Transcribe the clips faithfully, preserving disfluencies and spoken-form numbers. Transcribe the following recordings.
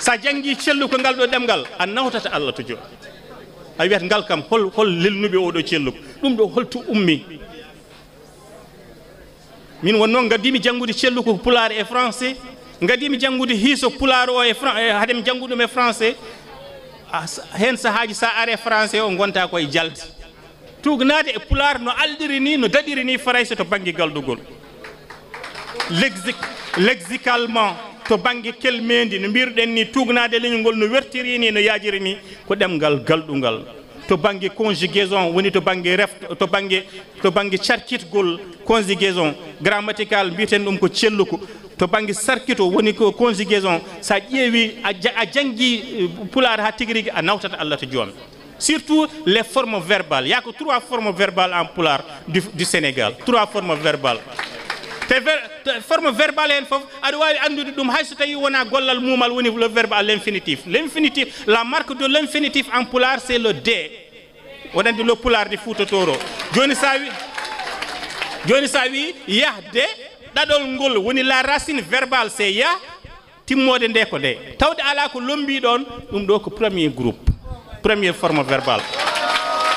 So a janngii celluko ngal ɗo ɗemngal, a nawtata Allah to jooni. A wiyat ngal kam, hol, hol lelnuɓe oo ɗo celluko? Ɗum ɗo holto ummii? Min won noon ngaddiimi janngude celluko pulaar e français, ngaddiimi janngude hiiso pulaar o e fran-, e hade mi janngu ɗum e français. A, s-, heen sahaaji so a aree français o ngonta koye jaldi. Tuugnaade e pulaar no alɗiri ni, no daɗiri ni Farayse to bannge galdugol. Lexique, lexicalement, to bannge kelmeendi, no mbiruɗen ni, tuugnaade leñol ngol no wertiri ni, no yaajiri ni, ko ɗemngal galɗungal. To bannge conjugaison, woni to bannge ref-, to bannge, to bannge carkitgol, conjugaison grammatical, mbiyeten ɗum ko celluko. To bannge sarkito, woni ko conjugaison, so a ƴeewi, a ja-, a janngi, eh, pulaar haa tigi rigi, a nawtat Allah to joom. Surtout les formes verbales. Il y a que trois formes verbales en pulaar du, du Sénégal. Trois formes verbales. Te ver-, te forme verbale heen fof, aɗa waawi anndude ɗum hay so tawii wonaa gollal muumal woni le verbe à l'infinitif. L'infinitif, la marque de l'infinitif en pulaar, c'est le D. Oɗon anndi le pulaar de Fuuta Tooro. Jooni so a wi-, jooni so a wii yahde, ɗaɗol ngol woni la racine verbale, c'est yah. Timmoode nde ko nde. Tawde alaa ko lommbii ɗoon, ɗum ɗo ko premier groupe, première forme verbale.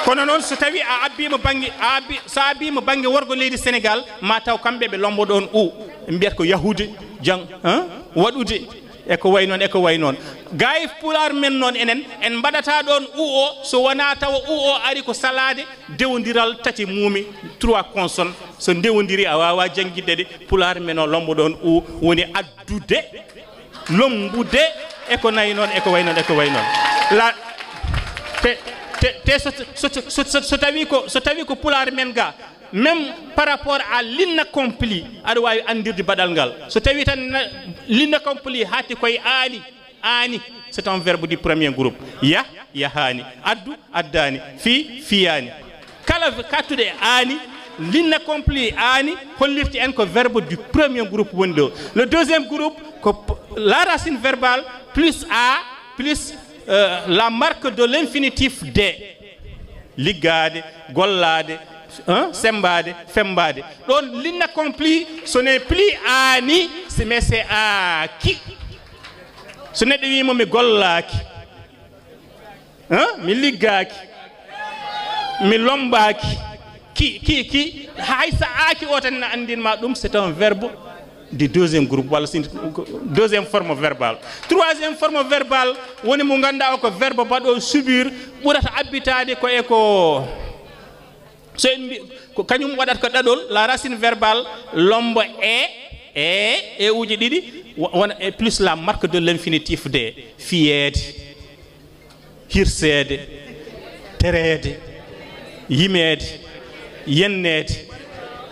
Kono noon, so tawii a abbiima bannge, a abbi-, so a abbiima bannge worgo leydi Senegaal, ma taw kamɓe ɓe lommbo ɗoon u. Ɓe mbiyata ko yahude, jang, hein? Waɗude, e ko wayi noon, e ko wayi noon. Gaa e pulaar men noon enen, en mbaɗataa ɗoon u o, so wonaa tawa u o ari ko salaade dewondiral tati muumi, trois consonnes. So ndewondiri, a waawaa janngitde ɗe. Pulaar men o lommbo ɗoon u woni addude. Lommbude, e ko nayi noon, e ko wayi noon, e ko wayi noon. La, te, te, te so, so, so, so, so, so tawi ko, so tawi ko pulaar men ga, même par rapport à l'inaccompli, aɗa waawi anndirde baɗal ngal. So tawi tan na-, l'inaccompli haati koye aani, aani, c'est un verbe du premier groupe. Yah, yahaani. Addu, addaani. Fii, fiyaani. Kala v-, kattuɗe aani, l'inaccompli aani, hollirta en ko verbe du premier groupe woni ɗo. Le deuxième groupe, ko p-, la racine verbale plus a plus, euh, la marque de l'infinitif de. Liggaade, gollaade, hein, semmbaade, femmbaade. Ɗoon, l'inaccompli, ce n'est plus aani, c'est, mais c'est aaki. So neɗɗo wiima mi gollaaki, hein? Mi liggaaki. Mi lommbaaki. Ki, ki, ki. Hay so aaki o tan ina anndin ma ɗum, c'est un verbe du deuxième groupe, walla si, deuxième forme verbale. Troisième forme verbale, woni mo ngannduɗaa o ko verbe baɗo subir, ɓurata abbitaade ko e ko, so en mbi-, ko kañum waɗata ko ɗaɗol, la racine verbale, lommbo e, e, e uji ɗiɗi, wo-, wona e plus la marque de l'infinitif de, fiyeede. Hirseede, tereede, yimeede, yenneede.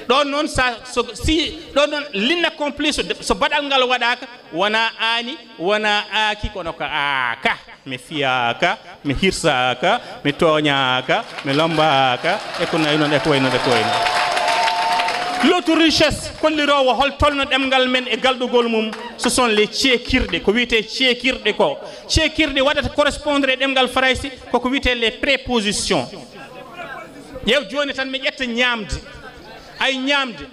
Ɗoon noon, sa, so, si, ɗoon noon, l'inaccompli, so, so baɗal ngal waɗaaka, wonaa aani, wonaa aaki, kono ko aaka. Mi fiyaaka, mi hirsaaka, mi tooñaaka, mi lommbaaka, e ko nayi noon, e ko wayi noon, e ko wayi noon. L'autre richesse kolliroowo hol tolno ɗemngal men e galɗugol mum, ce sont les ceekirɗe, ko wiyetee ceekirɗe ko. Ceekirɗe waɗata correspondre e ɗemngal Farayse koko wiyetee les prépositions. Ƴeew jooni tan mi ƴetta ñaamde. Ay ñaamde.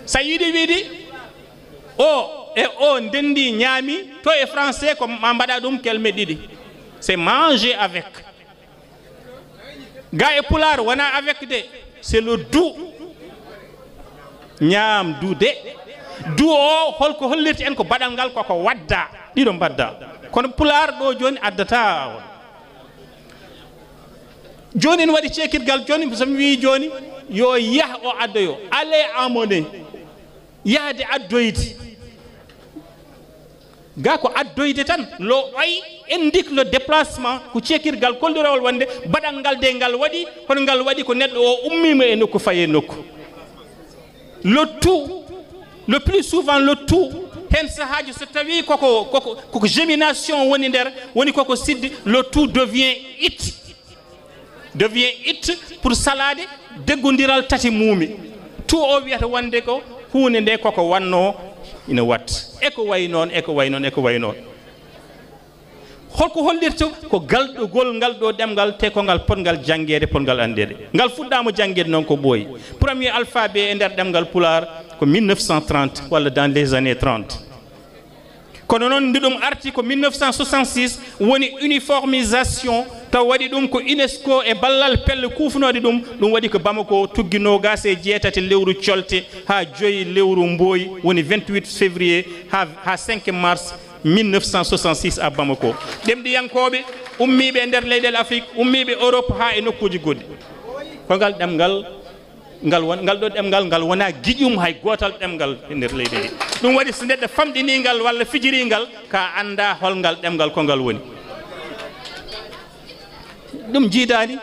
So a yiɗi wiide o e o ndenndi ñaami, to e français ko ma mbaɗa ɗum kelme ɗiɗi. C'est manger avec. Ga e pulaar wonaa avec de, c'est le du. Ñaamdude. Du o, holko hollirta en ko baɗal ngal koko wadda, ɗiɗo mbadda. Kono pulaar ɗo jooni addata on. Jooni ene waɗi ceekirgal, jooni so mi wii jooni yo yah o addoyo, aller amener, yahde addoyde. Ga ko addoyde tan, lo oy indique le déplacement, ko ceekirgal kollirowol wonde baɗal ngal de ngal waɗi, kono ngal waɗi ko neɗɗo o ummiima e nokku fayi e nokku. Le tu, le plus souvent le tu, heen sahaaji so tawii koko, koko, koko gémination woni nder, woni koko siddi, le tu devient it. Devient it pour salaade deggondiral tati muumi. Tu o wiyata wonde ko huunde nde koko wannoo ina waɗ. E ko wayi noon, e ko wayi noon, e ko wayi noon. Holko hollirta ko galɗugol ngal ɗo ɗemngal, te ko ngal potngal janngeede, potngal anndeede? Ngal fuɗɗaama janngeede noon ko ɓooyi. Premier alphabet e nder ɗemngal pulaar ko mille neuf cent trente walla dans les années trente. Kono noon, nde ɗum arti ko mille neuf cent soixante-six, woni uniformisation, taw waɗi ɗum ko UNESCO e ballal pelle kuufunooɗe ɗum. Ɗum waɗi ko Bamako, tuggi noogaas e jeetati lewru colte haa joyi lewru mbooyi, woni vingt-huit février haa, haa cinq mars mille neuf cent soixante-six à Bamako. Ɗemɗiyankooɓe ummiiɓe e nder leyɗeele Afrik, ummiiɓe Europe haa e nokkuuji goɗɗi. Ko ngal ɗemngal, ngal won, ngal ɗo ɗemngal, ngal wonaa giƴum hay gootal ɗemngal e nder leydi ndi. Ɗum waɗi, so neɗɗo famɗinii ngal walla fijirii ngal, ka anndaa hol ngal ɗemngal ko ngal woni. Ɗum jiidaani.